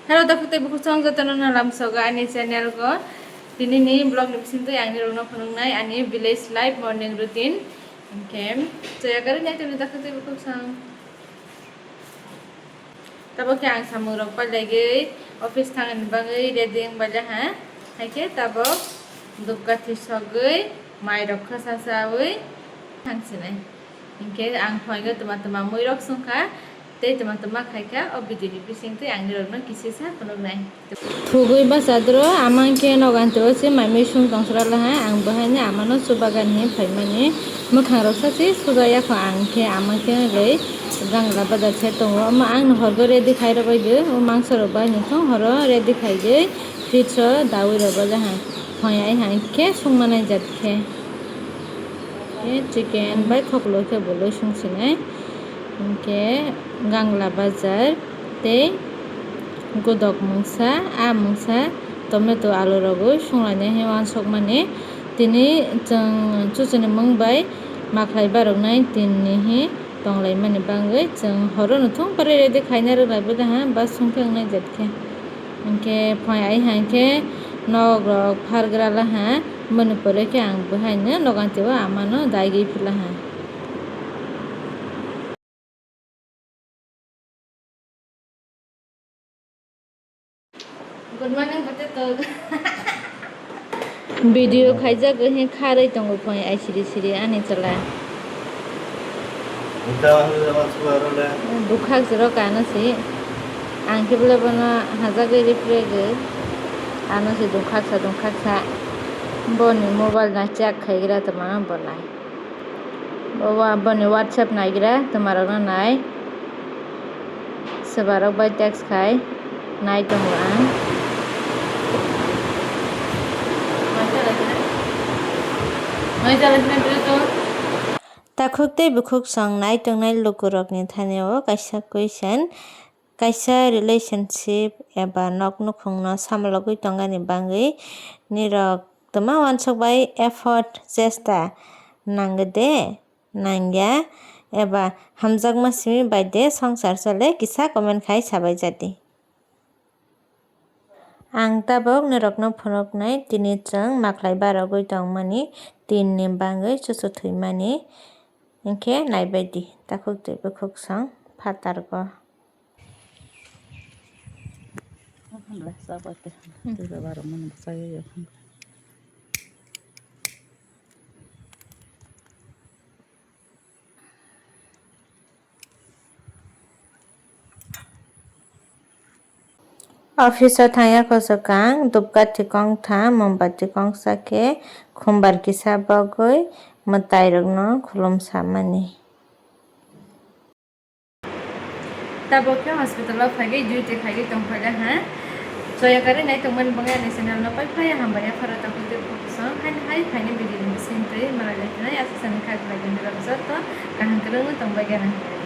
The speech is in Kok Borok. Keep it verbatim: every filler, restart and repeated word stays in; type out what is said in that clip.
Hello, takhuk tei bukhuk song jotono no lamsogo ani channel go. Tini ni vlog ni bisingtwi ang nirokno phunuknai ani village life morning routine. Hwnkhe, choya karwi nai tongni takhuk tei bukhuk song. Tabok khe ang samung rok pailaiwi office thangni bagwi ready wng baila ha. Hai khe tabok dupkathi sogwi mai rok khasa chawi thangsinai. Hinkhe ang phaio twma twma mui rok songkha, tei twma twma khaikha. O video ni bisingtwi ang nirokno kisisa phunuknai. Thugwi bachadro, ama hinkhe nogo antio se mai mui song tongsora laha, ang bo haino amano chubagan hinwi phaimani. Mwkhang rok sachi suja yakho, ang khe ama khe rwi gangla bajar se tongo. Omo ang no horbo ready khai rwbaidi, o mangso rok bai no thung horo ready khaidi fridge o dawi rwbaidi ha. Phai ai hai khe songma naijak khe. Khe chicken bai khoklo khe bolwi songsinai. Hinkhe gangla bajar tei godok mungsa, a mungsa tomato alu rogwi songlainai hinwi uansukmani. Tini chwng chuchuni mung bai maklai baroknai tinni hi tonglaimani bagwi chwng horono thung pari ready khaina rwlaibo daha ba songkhe wngnai jat khe. Hinkhe phai ai hai khe nok rok phargra laha, boni pore khe ang bo haino nogo antio amano daigwi philaha. Good morning, potato. Video khaijak he kharwi tongo phai ai siri siri ani chwla. Bukhak jero kano si. Ang khe bole bono hajagwi ripre gwi. Ano si dungkhaksa dungkhaksa. Boni mobile na check khaigra tongma bolai. Bo wa-, boni WhatsApp naigra, twmarokno nai. Swbarok bai text khai, nai tongo ang. Takhuk tei bukhuk song nai tongnai lukurokni thani o kaisa question. Kaisa relationship eba nok nukhungno samalogwi tongani bagwi nirok twma uansuk bai effort, chesta nangde, nangya eba hamjakma simi bai de songsar chole kisa comment khai sabai jadi. Ang tabok nirokno phunuknai tini chwng maklai barogwi tongmani tinni bagwi chuchu thwimani hinkhe naibai di takhuk tei bukhuk song phatargo. Office o thangya kochokang, dupkathi kongtham, mombati kongsa khe khumbar kisa bogwi mwtairokno khulumsamani. Tabok khe hospital o phaigwi duty khaiwi tongphaikha ha. Choya karwi nai tongmani bagwi ani channel no pai phai hambai ya pharo takhuk tei bukhuk song haino hai phaini video ni bisingtwi malai lai phinai aswk sani kha glai gwnwi rok joto kaham kwrwngno tongbai gana.